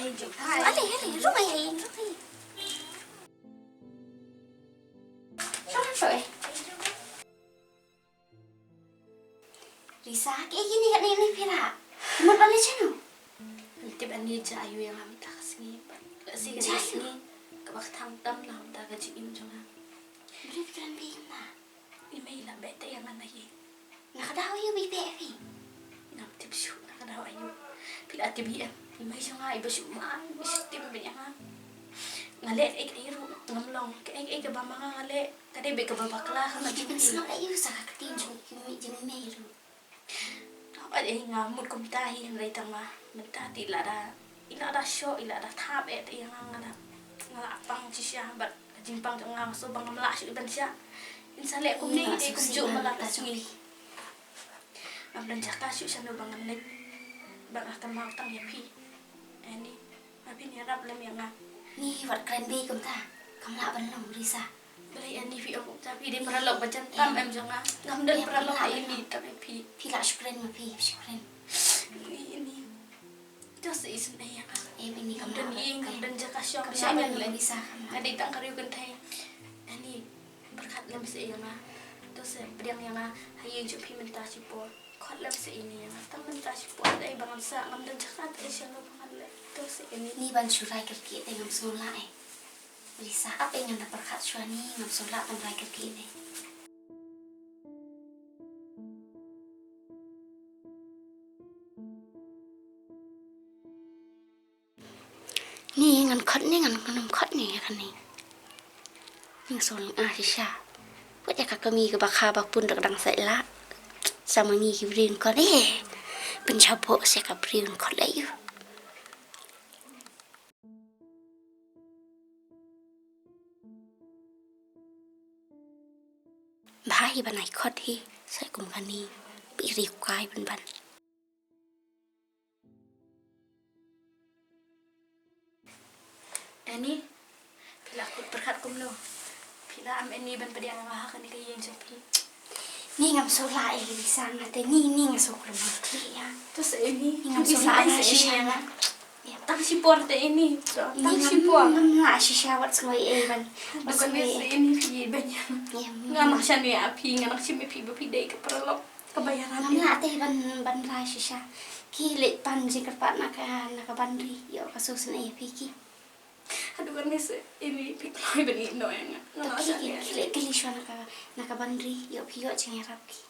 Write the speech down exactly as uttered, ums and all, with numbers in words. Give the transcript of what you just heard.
Ale, ale, rung ai, rung ai. Rung ai. Risa, kaei kine katne ne phi rah? Mut ban leit shano? Tip ani, jia aiu ïa nga mynta ka sngi. Lehse ka jia sngi kaba kthang tam na mynta ka jingim jong nga. Balei phi kren beiñ kumta? I mei i la beh teh ïa nga na ïing. Na ka daw aiu ba i beh ïa phi? Ngam tip shuh na ka daw aiu. Phi la tip hi em, i mei jong nga iba shu man, iba shu tim beiñ ïa nga. Nga leh kaei kaei ruh ngam long, kaei kaei kaba ma nga nga leh. Ka dei beit kaba bakla ka. Ngi ki pynsngap aiu sa ka ktien jong i mei, jong i mei ruh? Hooid, eh, nga mut kumta hi, hynrei tang ma mynta te i la da, i la da shoh, i la da thap eh te ïa nga, nga da, nga la pang shisha bad ka jingpang jong nga, nga shu ba ngam lah shuh ban shah. Ngan sa leh kumne, i dei kumjuh ma la ka sngi. Ngam don jaka shuh shano ba ngan leit bad nga kynmaw tang ïa phi. Ani, ma phin ïarap lem ïa nga. Ni wat kren beiñ kumta. Kam lah ban long, Risa. Balei ani phi ong kumta? Phi dei paralok ba jan tam em jong nga. Ngam don paralok te ani tam em phi. Phi lah shu kren ma phi, shu kren. Ni, ni. To sa isynei ïa nga. Em, ini kam lah ban kren. Ngam don ïing, ngam don jaka shong. Kam lah ban kren, Risa, kam lah. Nga dei tang ka riew kynthei. Ani, pyrkhat lem sa ïa nga. To sa pdiang ïa nga ha ïing jong phi mynta shipor. Khot lem sa ini ïa nga, tang mynta shipor, dei ba ngan sah, ngam don jaka te sha nga ba ngan leit. To sa ini. Ni ban shu rai kyrkieh te ngam sngewlah eh. Risa, ap eh, ngan da pyrkhat shuwa ni, ngam sngewlah ban rai kyrkieh te. Ni ngan khot ni, ngan, ngan khot ni ïa kane. Ngi sngewlynga shisha. Wat ïa ka kmie kaba kha ba pun da ka dang sait lah. Sa ma ngi ki briew ngan khot, eh. Pynjaboh sha ka briew ngan khot leh ïa u. Bha hi ban ai khot hi, sa kum kane. Phi ri kai ban ban. Ani, phi la kut pyrkhat kumno? Phi la am ani ban pdiang nga ha kane ka ïing jong phi? Ni ngam sngewlah eh, Risa, nga te ni, ni nga sngewkhlem khlieh ïa. To sa ani, ni ngam sngewlah eh, shisha nga. Tang shipor te ani, tang shipor. Ngam lah shisha wat sngewbha eh ban. Ba sngewbha eh ani phi ban ïa. Nga nang shaniah ïa phi, nga nang shim ïa phi ba phi dei ka paralok. Ka ba ïarap. Ngam lah te ban, ban rai shisha. Ki leit pan jingkyrpad na ka, na ka ban ri. Ïoh ka sngewsynei ïa phi ki. Haduh kane sa ini phi kloi ban ïeh noh ïa nga. Ngam lah shisha. Ki leit kylli shuwa na ka, na ka ban ri. Ïoh phi ïoh jingïarap ki.